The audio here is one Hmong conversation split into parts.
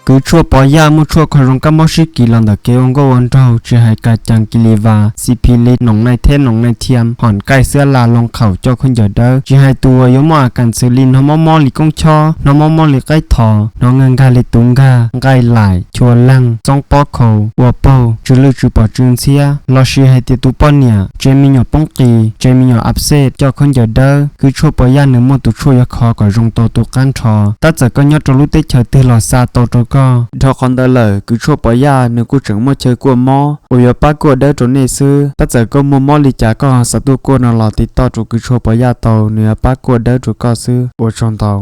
Kws tshuaj pov yaj muaj tshuaj kho zoo kab mob sib kis los ntawm kev ua nkauj ua nraug, tsis hais kas cas kis li vas, xi phi lis, noos nai theb, noos nai thiam, hom kaij, xwab las, loo khaum, coj khaub ncaws dawb, tsis hais tus uas yuav muaj a kas xws li hnov mob mob li koob chob, hnov mob mob li qaib thos, hnov nkag nkag li tuv nkag, nqaij laim, chua leeg, txoob pob khaus, ua paug, tsw lwj tsw pom tsw ntxhiab, lossis hais tias tus poj niam tsev me nyuam poob qis, tsev me nyuam ab xej, coj khaub ncaws dawb, kws tshuaj pov yaj nws muaj tus tshuaj yuav kho kom zoo tau tus qab nrho. Tab txawm koj nyob rau lub teb chaws twg los xa tau rau koj. Dhau qhov ntawd lawm, kws tshuaj pov yaj nws kuj tseem muaj chaw kuaj mob uas yuav pab kuaj dawb rau nej xwb. Tab txawm koj muaj mob li cas koj xav tuaj kuaj no los tiv toj rau kws tshuaj pov yaj tau, nws yuav pab kuaj dawb rau koj xwb. Ua tsaug ntau.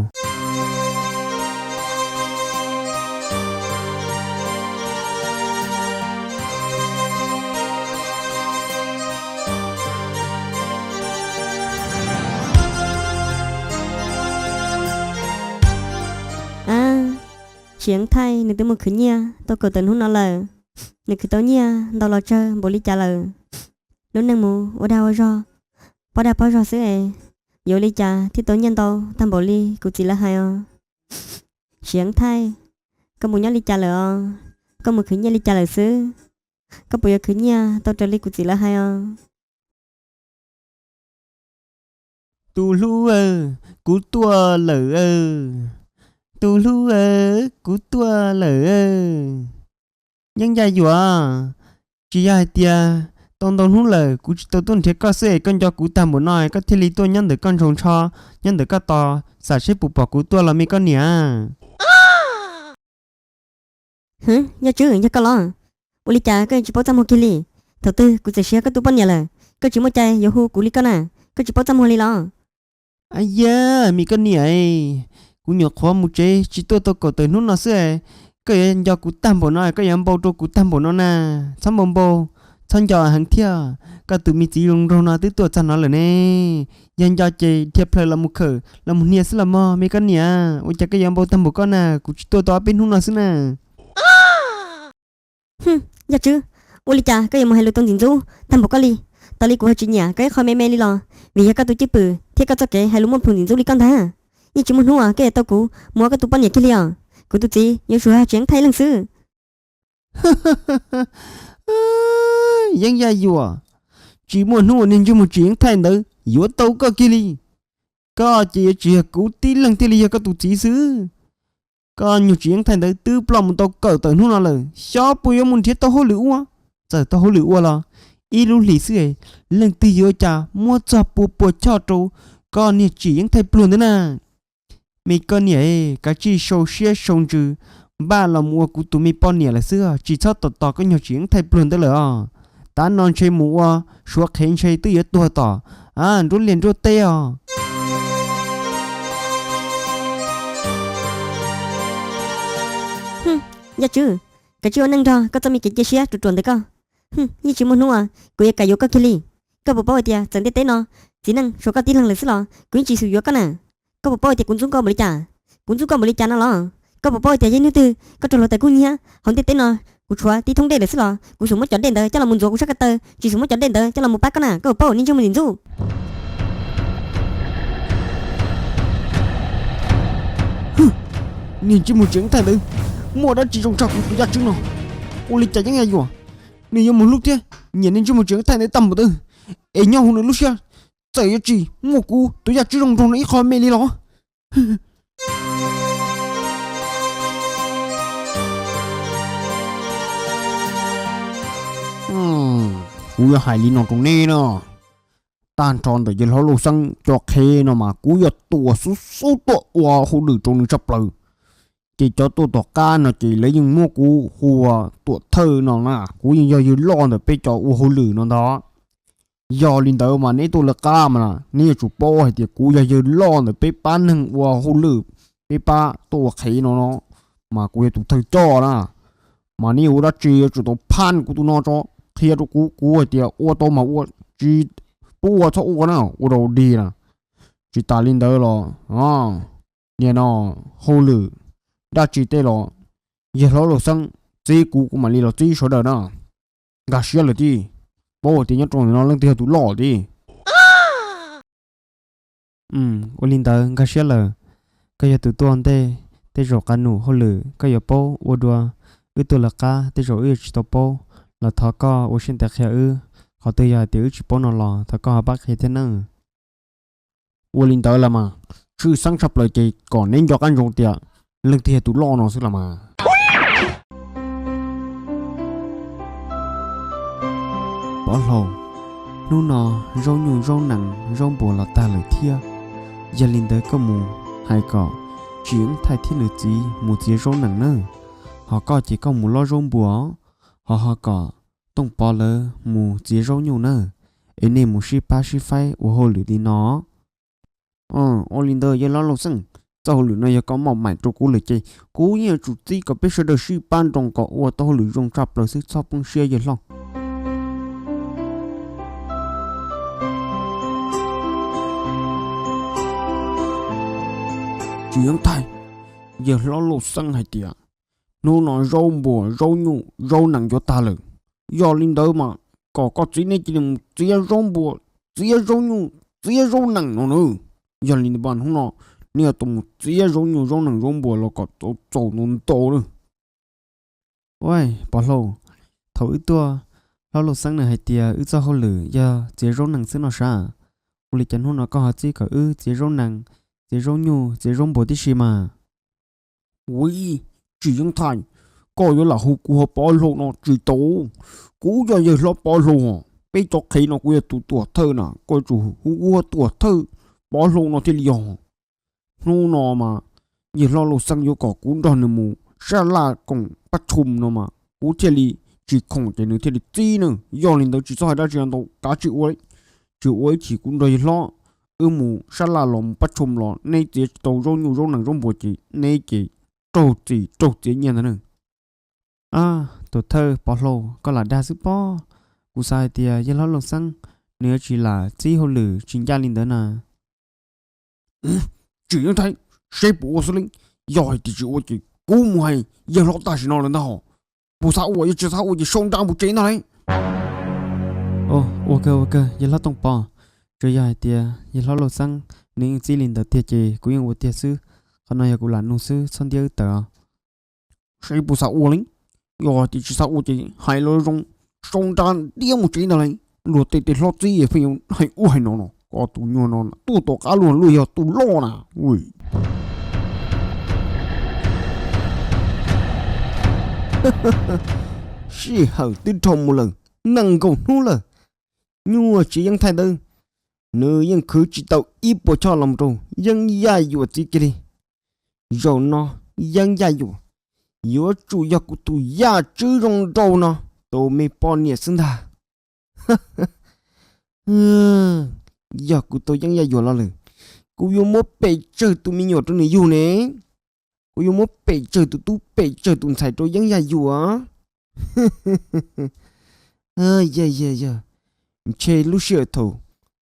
Tsis eev thaij nws twb mus khwv nyiaj tau kaum tawm hnub no lawm. Nws khwv tau nyiaj ntau los tsawg npaum li cas lawm? Lub neej mus ua dag ua zog, pob dag pob zog xwb es yuav li cas thiaj tau nyiaj ntau tag npaum li kuv txiv lawv hais os? Tsis eev thaij, koj mus nyob li cas lawm os? Koj mus khwv nyiaj li cas lawm xwb? Koj puas yuav khwv nyiaj tau raws li kuv txiv lawv hais os? Tus hlub aw, kuv tuaj lawm aw. Tus hlub aw, kuv tuaj lawm aw. Yeeb Yaj Yuam, tsis yog hais tias tau ntau hnub lawm kuv tsis tau tuaj nrhiav koj xwb es koj nco kuv tag npaum no koj thiaj li tuaj nyob ntawm koj ntsoo ntsho, nyob ntawm koj tos xam seb puas pom kuv tuaj los me koj niam? Hwv, Yaj Tswb, yog koj los? Ua li cas koj yuav tsis paub txaj muag kiag li? Thaum twg kuv txawm siv koj tus poj niam lawm, koj tsis muaj cai yuav hu kuv li koj na, koj tsis paub txaj muag li los? Ab yam, me koj niam, kuv nyuam qhuav mus tsev tsis tuaj tau kaum tawm hnub no xwb, koj yuav nco kuv tag npaum no, koj yuav npau rau kuv tag npaum no na. Txhob npau npau, txhob nco heev thiab. Koj tus me txiv zoo nraug no twb tuaj txog no lawm ne. Yog nco ces dhia plaws los mus khawm los mus hnia xwb los mog me koj niam. Ua cas koj yuav npau tag npaum koj na, kuv tsis tuaj tau ob peb hnub no xwb na. Hwm, Yaj Tswb, ua li cas koj yuav mus hais lus tau ntxim ntxub tag npaum koj li? Tas li kuv ho tsis nyiam koj ib qho me me li los vim yog koj tus cwj pwm thiab koj txoj kev hais lus muaj plhus ntxim ntxub li koj ntag. Yeej tsis muaj hnub uas koj yuav tau kuv mus ua koj tus poj niam kiag li os. Kuv tus txiv yuav tsum yog Tsis Yeeb Thaij leej xwb. Yeeb Yaj Yuam, tsis muaj hnub uas niag ntsej muag Tsis Yeeb Thaij ntawd yuav tau koj kiag li. Koj ces yuav tsis yog kuv tib leeg thiaj li yog koj tus txiv xwb. Koj nyuag Tsis Yeeb Thaij ntawd twb ploj mus tau kaum tawm hnub no lawm, xyov puas yuav mus nrhiav tau hauj lwm ua. Txawm tau hauj lwm ua los ib lub hlis xwb, leej twg yuav cas muab txog pua pua choj rau koj niag Tsis Yeeb Thaij pluag ntawd na. Me koj niam, kav tsij sau siab sau ntsws npaj los mus ua kuv tus me poj niam lawm xwb, tsis txhob tos tos koj nyuag Tsis Yeeb Thaij pluag ntawd lawm os. Tav no ntshe mus ua Suav qhev ntshe twb yuav tuag tom nruab liaj nruab teb os. Yaj Tswb, kav tsij ua neej nrog koj txoj me kev cia siab ruam ruam ntawd koj. Yeej tsis muaj hnub uas kuv yuav kam yuav koj kiag li. Koj puas paub hais tias txawm ntiaj teb no txiv neej tshuav koj tib leeg lawm xwb los kuv yeej tsis xav yuav koj na. Koj puas paub hais tias kuv ntxub koj npaum li cas? Kuv ntxub koj npaum li cas no los? Koj puas paub hais tias yog hnub twg koj raug luag taws kub hnyiab hauv ntiaj teb no, kuv tshuav tib thoob dej lawm xwb los kuv xum muab cov dej ntawd coj los mus ntxuav kuv sab ko taw, tsis xum muab cov dej ntawd coj los mus pab koj na, koj puas paub niag ntsej muag ntxim ntxub? Niag ntsej muag Tsis Yeeb Thaij ntawd, muaj dab tsi zoo tshaj kuv tus Yaj Tswb no? Ua li cas Yeeb Yaj Yuam nws yuav mus hlub thiab nyiam niag ntsej muag Tsis Yeeb Thaij ntawd tag npaum ntawd, es nyob hauv nws lub siab txawm yuav tsis muaj kuv tus Yaj Tswb zoo nraug no ib qho me li los? Kuv yuav hais li no rau nej na, tag nrho ntawm yawg hlob Lauj Xeeb cov qhev no mas kuv yuav tua xub xub tuaj ua hauj lwm rau nws tshaj plaws. Ces cov tuaj tom qab no ces lawv yeej muab kuv hu ua tuam thawj no na, kuv yeej yog yawg loj ntawm peb cov ua hauj lwm no ntag. Yog li ntawd mas neb tuaj lawv qab mas neb yuav tsum paub hais tias kuv yog yawg loj ntawm peb pab neeg ua hauj lwm, peb pab tuaj ua qhev no no, mas kuv yog tus thawj coj na. Mas neb ua dab tsi yuav tsum tau phaj kuv tus no tso, qhia rau kuv, kuv hais tias ua tau mas ua, tsis pub ua txhob ua na, ua rau dig na. Tsis tas li ntawd los niag no hauj lwm dab tsi tej los yawg hlob Lauj Xeeb txib kuv, kuv mam li los txib sawv daws na. Nkag siab lawm tij, paub tias nyob rau ntawm no leej twg yog tus loj tij. Ua li ntawd nkag siab lawm, koj yog tus tuaj ntej, tej zaum qab num hauj lwm koj yuav paub ua dua, wb tuaj lawv qab tej zaum wb yuav tsis tau paub, los thov koj ua siab ntev qhia wb, qhov twg yog hais tias wb tsis paub no los thov koj ho pab qhia thiab nawb. Ua li ntawd los mas, tshwj xeeb tshaj plaws ces kom neb nco qab ntsoov tias leej twg yog tus loj no xwb los mas. Pov Hlau, hnub no zaub nyuj zaub nees zaub npua los tag lawm thiab, yog li ntawd koj mus hais kom Tsim Yeeb Thaij thiab nws txiv mus txiav zaub nees nawb, ho koj ces koj mus lob zaub npua, ho ho kom Tooj Pov lawv mus txiav zaub nyuj nawb, es nej mus sib pab sib faib ua hauj lwm li no. Ua li ntawd yawg hlob Lauj Xeeb, txoj hauj lwm no yog koj maj mam rau kuv lawm ces kuv yeej yuav tsum txib kom peb sawv daws sib pab nrog kom ua tau hauj lwm zoo tshaj plaws xwb, txhob poob siab yawg hlob. Tsim Yeeb Thaij, yawg hlob Lauj Xeeb hais tias hnub no zaub npua zaub nyuj zaub nees yuav tag lawm, yog li ntawd mas kom koj txiv neb cia li mus txiav zaub npua, txiav zaub nyuj, txiav zaub nees no nawb. Yog li ntawd mas hnub no neb yuav tau mus txiav zaub nyuj zaub nees zaub npua los kom txaus txaus ntau ntau nawb. Ua, Pov Hlau, thaum wb tuaj, hlob Lauj Xeeb nws hais tias wb txoj hauj lwm yog txiav zaub nees xwb no sav, ua li cas hnub no koj ho txib kom wb txiav zaub nees, txiav zaub nyuj, txiav zaub npua tib si mas? Ui, Tsim Yeeb Thaij, koj yuav lam hu kuv ua Pov Hlau no tsis tau. Kuv yog yawg hlob Pov Hlau os, peb cov qhev no kuv yog tus tuam thawj na, koj yuav tsum hu kuv ua tuam thawj Pov Hlau no thiaj li yog. Hnub no mas yawg hlob Lauj Xeeb yuav kom kuv nrog nws mus sab laj koom pab tshum no mas kuv thiaj li tsis khoom ces nws thiaj li txib na. Yog li ntawd tsis txhob hais dab tsi ntau, kav tsij ua, tsis ua ib chim kuv nrog yawg hlob wb mus sab laj los mus pab tshum los neb txiav tsis tau zaub nyuj zaub nees zaub npua ces neb ces raug txim raug txiav nyiaj ntag na. A, tuam thawj Pov Hlau, koj lam dag xwb pob. Kuv xav hais tias yawg hlob Lauj Xeeb nws yuav tsis lam txib hauj lwm tsis ncaj li ntawd na. Tsim Yeeb Thaij, seb puas ua xwb li. Yog hais tias tsis ua ces kuv mus hais yawg hlob tam sim no lawm ntag hos. Puas xav ua, yog tsis xav ua ces sau nra mus tsev ntag lauj. Ua kawg ua kawg yawg hlob Tooj Pov, tsuas yog hais tias yawg hlob Lauj Xeeb nws yeej txib li ntawd tiag ces kuv yeej ua tiag xwb. Qhov no yog kuv lam nug xwb, txhob ntiab wb tawm. Seb puas xav ua li. Yog tias tsis xav ua ces hais los zoo, sau nra ntiab mus tsev ntag lauj. Luag tej tej hlob txib pheej yuav hais ub hais no no, koj tus nyuag no tuaj tom qab luag, luag yog tus loj na. Sij hawm twb dhau mus lawm nees nkaum hnub lawm, nyuag Tsim Yeeb Thaij ntawd nws yeej khwv tsis tau ib puas choj los rau Yeeb Yaj Yuam txiv kiag li. Zaum no Yeeb Yaj Yuam yuav tsum yog kuv tus yaj tswb zoo nraug no tus me poj niam xwb ntag. Yog kuv tau Yeeb Yaj Yuam los lawm, kuv yuav muab pem tsawg tus me nyuam rau nws yug ne. Kuv yuav muab pem tsawg tus tub pem tsawg tus ntxhais rau Yeeb Yaj Yuam. Yog, yog, ntshe lub sij hawm thaum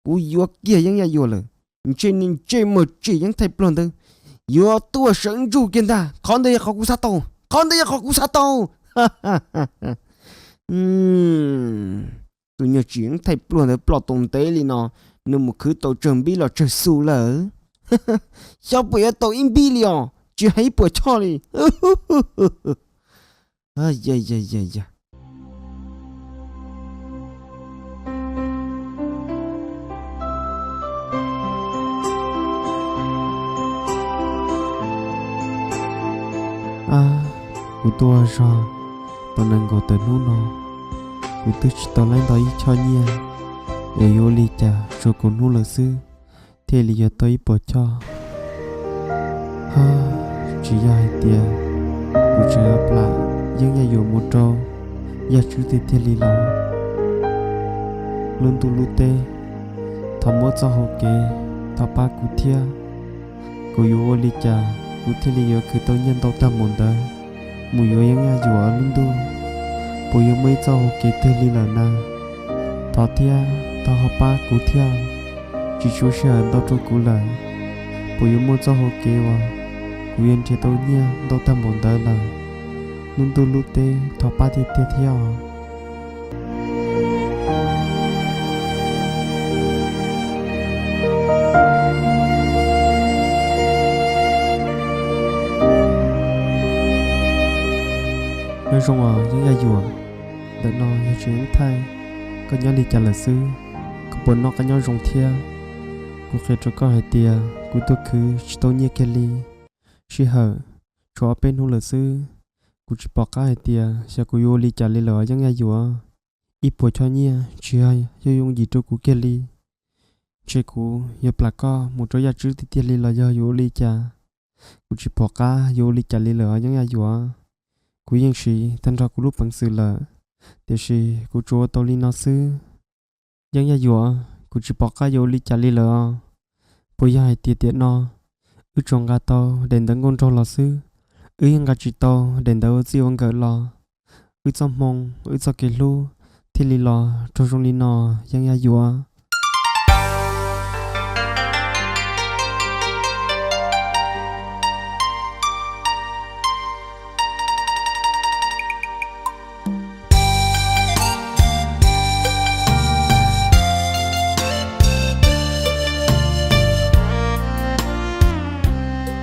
kuv yuav kiag Yeeb Yaj Yuam lawm, ntshe niag ntsej muag Tsim Yeeb Thaij pluag ntawd yuav tuaj sawv ntsug kiag ntag. Qhov ntawd yog qhov kuv xav tau, qhov ntawd yog qhov kuv xav tau. Tus nyuag Tsim Yeeb Thaij pluag ntawd ploj tau ntev li no, nws mus khwv tau tsawg npib los tsawg xu lawm. Xyov puas yuav tau ib npib li os, tsis hais ib puas choj li. Ab, kuv tuaj zog tau nees nkaum tawm hnub no, kuv twb tsis tau laib ntau ib choj nyiaj, es yuav ua li cas, tsuas kaum hnub lawm xwb thiaj li yuav tau ib puas choj. Hab, tsis yog hais tias kuv tseem plam Yeeb Yaj Yuam mus rau Yaj Tswb twg tiag li los? Lub ntuj lub teb, thov muab txoj hau kev thov pab kuv thiab. Kuv yuav ua li cas kuv thiaj li yuav khwv tau nyiaj ntau tag npaum ntawd mus yuav Yeeb Yaj Yuam lub ntuj? Puas yuav muaj ib txoj hau kev twg li lawm na? Thov thiab, thov ho pab kuv thiab, tsis tshuav sij hawm ntau rau kuv lawm. Puas yuav muaj txoj hau kev uas kuv yuav nrhiav tau nyiaj ntau tag npaum ntawd lawm? Lub ntuj lub teb, thov pab tiag tiag thiab os. Zoo os Yeeb Yaj Yuam, ntawm no yog tsev neeb thaij, koj nyob li cas lawm xwb? Koj puas noj qab nyob zoo thiab? Kuv qhia rau koj hais tias kuv tuaj khwv tsis tau nyiaj kiag li. Sij hawm tshuav ob peb hnub lawm xwb, kuv tsis pom qab hais tias xyov kuv yuav ua li cas li lawm os Yeeb Yaj Yuam. Ib puas choj nyiaj tsis yog yooj yooj yim rau kuv kiag li. Ntshe kuv yuav plam koj mus rau yaj tswb tiag tiag li los yog yuav ua li cas? Kuv tsis pom qab yuav ua li cas li lawm os Yeeb Yaj Yuam. Kuv yeej siv tag nrho kuv lub peev xwm lawm, tiam sis kuv tsuas ua tau li no xwb. Yeeb Yaj Yuam, kuv tsis pom qab yuav ua li cas li lawm os. Puas yog hais tias tiam no wb tsuas nqa tau daim ntawv nkauj nraug los xwb, wb yeej nqa tsis tau daim ntawv ua txij ua nkawm los, wb txoj hmoo, wb txoj kev hlub thiaj li los raug zoo li no, Yeeb Yaj Yuam.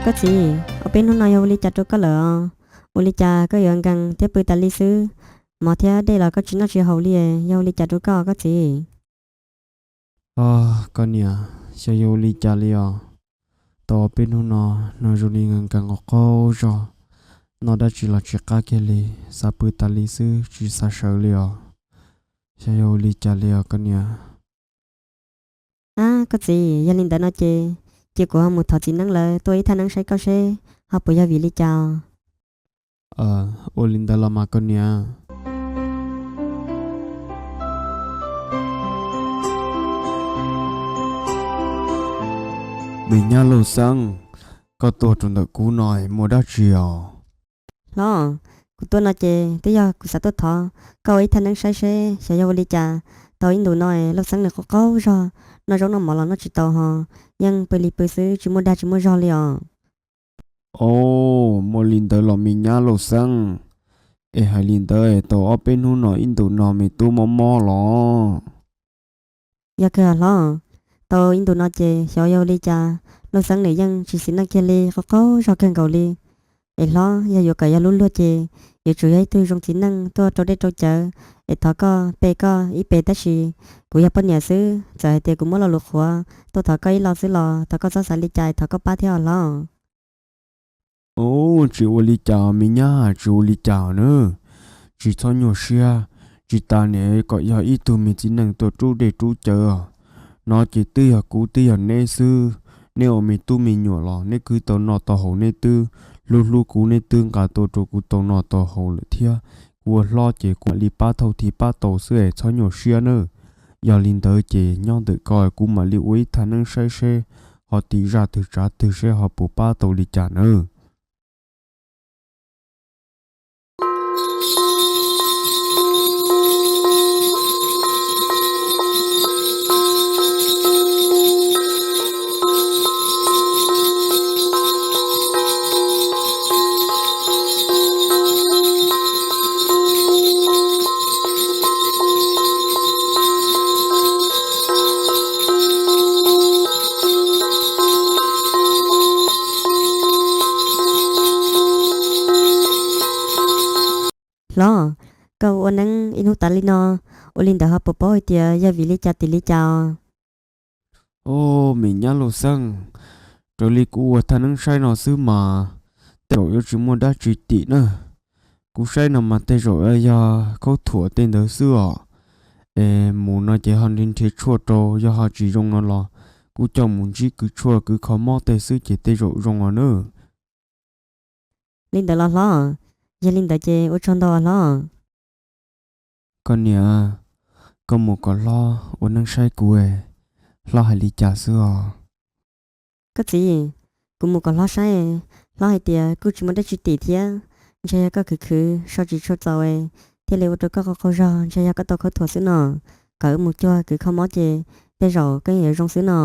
Koj txiv, ob peb hnub no yog ua li cas rau koj lawm os? Ua li cas koj yuav nkees thiab pw tas li xwb? Mov thiab dej los koj tsis noj tsis haus li, yog ua li cas rau koj koj txiv? Os koj niam, xyov yog ua li cas li os. Tau ob peb hnub no, no zoo li nkees nkees qaug qaug zog, noj dab tsi los tsis qab kiag li, xav pw tas li xwb tsis xav sawv li os. Xyov yog ua li cas li os koj niam. Ab koj txiv, yog li ntawd no ces, ces kuv ho mus thov txiv neeb lawv tuaj ib thaj neeb saib koj seb ho puas yog vim li cas os. Ua li ntawd los mas koj niam. Me nyab Lauj Xeeb, koj tuaj rau ntawm kuv no muaj dab tsi os? Hlob, kuv tuaj no ces twb yog kuv xav tuaj thov koj ua ib thaj neeb saib seb xyov yog ua li cas. Tau ib ntus no Lauj Xeeb nws qaug qaug zog, noj zaub noj mov los noj tsis tau ho, yeej pw li pw xwb tsis muaj dag tsis muaj zog li os. Os, muaj li ntawd los me nyab Lauj Xeeb, es hais li ntawd tau ob peb hnub no ib ntus no me tub mob mob los? Yog kawg hlob, tau ib ntus no ces xyov yog ua li cas Lauj Xeeb nws yeej tsis xis neej kiag li, qaug qaug zog kawg nkaus li. Es hlob, yog yuav kom yog lub luag ces yuav tsum yog ib tug zoo txiv neej tuaj rau dej rau cawv es thov koj pe koj ib pe, tab sis kuv yog poj niam xwb, txawm hais tias kuv muab lo lus qhuav tuaj thov koj ib lo xwb los thov koj txhob xav li cas, thov koj pab thiab os hlob. Ub, tsis ua li cas me nyab, tsis ua li cas na. Tsis txhob nyuaj siab, tsis tas niam kom yog ib tug me txiv neej tuaj rub dej rub cawv os. No ces twb yog kuv twb yog neb xwb, neb ua me tub me nyuam los neb twb tau noj tau haus, neb twb hlub hlub kuv, neb twb nqa tuaj rau kuv tau noj tau haus lawm thiab. Kuv ua hlob ces kuv mam li pab thauj thiaj pab tau xwb es txhob nyuaj siab nawb. Yog li ntawd ces nyob ntawm ko kuv mam li ua ib thaj neeb saib seb ho tim zaj twg tsav twg seb ho puas pab tau li cas nawb. Hlob, koj ua neeb ib hnub tas li no, ua li ntawd ho puas paub hais tias yog vim li cas tim li cas os? Os, me nyab Lauj Xeeb, raws li kuv ua thaj neeb saib no xwb mas tej zaum yuav tsis muaj dab tsi tim na. Kuv saib no mas tej zaum yog khaub thuam tej ntawd xwb os. Es mus no ces ho nrhiav tshuaj rau, yog ho tsis zoo no los kuv coj mus ntsib kws tshuaj kws kho mob tej xwb ces tej zaum zoo os nawb. Li ntawd los hlob? Yog li ntawd ces ua tsaug ntau hlob. Koj niam, koj mus kom hlob ua neeb saib kuv, hlob hais li cas xwb os? Koj txiv, kuv mus kom hlob saib, hlob hais tias kuj tsis muaj dab tsi tim thiab, ntshe yog koj khwv khwv so tsis tshua txaus thiaj li ua rau koj qaug qaug zog, ntshe yog koj tau khaub thuam xwb no. Kom wb mus cuag kws kho mob ces tej zaum koj yeej yuav zoo xwb no.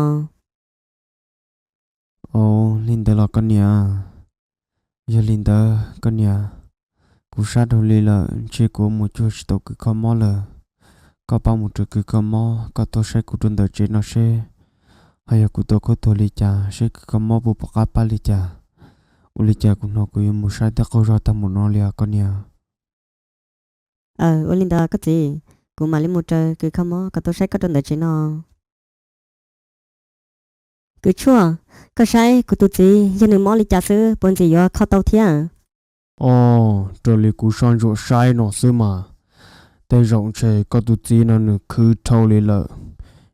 Os, li ntawd los koj niam? Yog li ntawd koj niam, kuv sab dhau li lawm, ntshe kuv mus cuag tsis tau kws kho mob lawm. Koj pab mus rau kws kho mob, koj tuaj saib kuv rau ntawm tsev no seb ho yog kuv tau khaub thuam li cas, seb kws kho mob puas pom qab pab li cas. Ua li cas kuv hnov kuv yuav mus saib tej qaug zog tag mus no li os koj niam. Ua li ntawd koj txiv, kuv mam li mus raws kws kho mob kom tuaj saib koj rau ntawm tsev no. Kws tshuaj, koj saib kuv tus txiv yog nws mob li cas xwb puas ntxim yuav kho tau thiab? Os, raws li kuv soj ntsuam saib no xwb mas, tej zaum ntshe koj tus txiv no nws khwv dhau li lawm,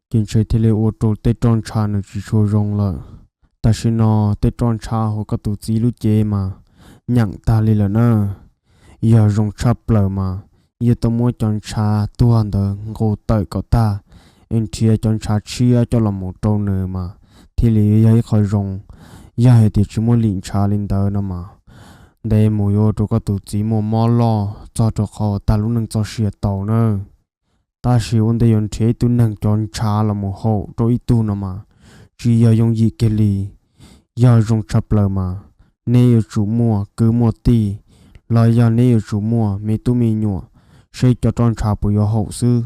ces ntshe thiaj li ua rau tej roj ntsha nws tsis tshua zoo lawm. Tam sim no tej roj ntsha hauv koj tus txiv lub cev mas nyeem tag li lawm na. Yog zoo tshaj plaws mas, yuav tau muab cov ntshav tuag ntawd nqus tawm kom tag, es nrhiav cov ntshav tshiab coj los mus rau nws mas thiaj li yog ib qho zoo. Yog hais tias tsis muaj lim ntshav li ntawd no mas, ntev mus yuav ua rau koj tus txiv muaj mob loj txog rau qhov tag lub neej txoj sia tau na. Tab sis ua ntej yuav nrhiav ib tug neeg cov ntshav los mus haum rau ib tug no mas, tsis yog yooj yim kiag li. Yog zoo tshaj plaws mas, neb yuav tsum muaj kwv muaj tij, los yog neb yuav tsum muaj me tub me nyuam, seb cov roj ntsha puas yuav haum xwb.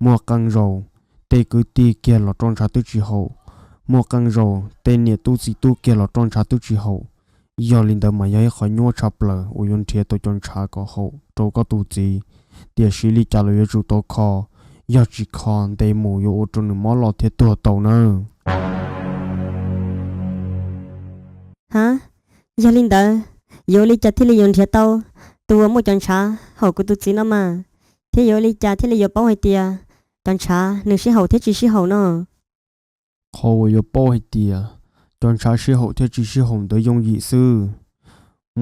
Muaj qee zaus, tej kwv tij kiag los roj ntsha twb tsis haum. Muaj qee zaus tej niam tub txiv tub kiag los roj ntsha twb tsis haum. Yog li ntawd mas yog ib qho nyuaj tshaj plaws uas yuav nrhiav tau cov ntshav kom haum rau koj tus txiv. Tiam sis li cas los yuav tsum tau kho, yog tsis kho ntev mus yuav ua rau nws mob loj thiab tuag tau nawb. Ha, yog li ntawd, yuav ua li cas thiaj li yuav nrhiav tau tus uas muaj cov ntshav haum kuv tus txiv no mas, thiab yuav ua li cas thiaj li yuav paub hais tias cov ntshav nws sib haum thiab tsis sib haum no? Qhov uas yuav paub hais tias cov ntshav sib haum thiab tsis sib haum ntawd yooj yim xwb.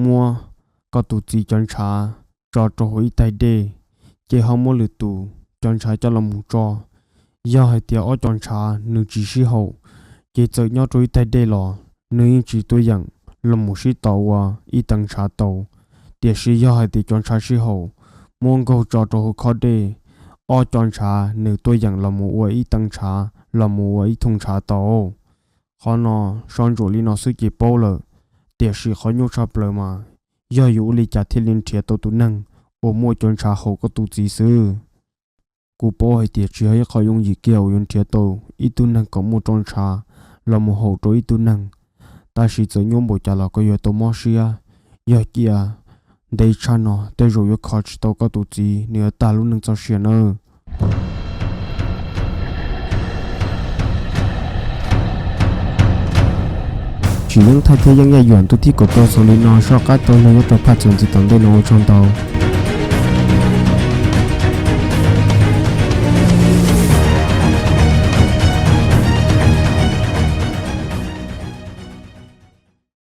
Muab koj tus txiv cov ntshav tso rau hauv ib taig dej, ces ho muab lwm tus cov ntshav coj los mus tso. Yog hais tias ob cov ntshav nws tsis sib haum, ces txawm nyob rau ib taig dej los nws yeej tsis tuaj yeem los mus sib tau ua ib teev ntshav tau. Tiam sis yog hais tias cov ntshav sib haum, muab nkaug tso rau hauv khob dej, ob cov ntshav nws tuaj yeem los mus ua ib teev ntshav los mus ua ib thooj ntshav tau. Qhov no, soj ntsuam li no xwb ces paub lawm. Tiam sis qhov nyuaj tshaj plaws mas, yog yuav ua li cas thiaj li nrhiav tau tus neeg uas muaj cov ntshav haum koj tus txiv xwb. Kuv paub hais tias tsis yog ib qho yooj yim kiag uas yuav nrhiav tau ib tug neeg kom muaj roj ntshav los mus haum rau ib tug neeg. Tab sis txawm nyuaj npaum cas los koj yuav tau mob siab. Yog cia ntev tshaj no tej zaum yuav kho tsis tau koj tus txiv, nws yuav tag lub neej txoj sia nawb. Tsim Yeeb Thaij thiab Yeeb Yaj Yuam ntu thib kaum rau xaus li no, soj qab rau nws nyob rau phaj txuas ntxiv tom ntej no, ua tsaug ntau.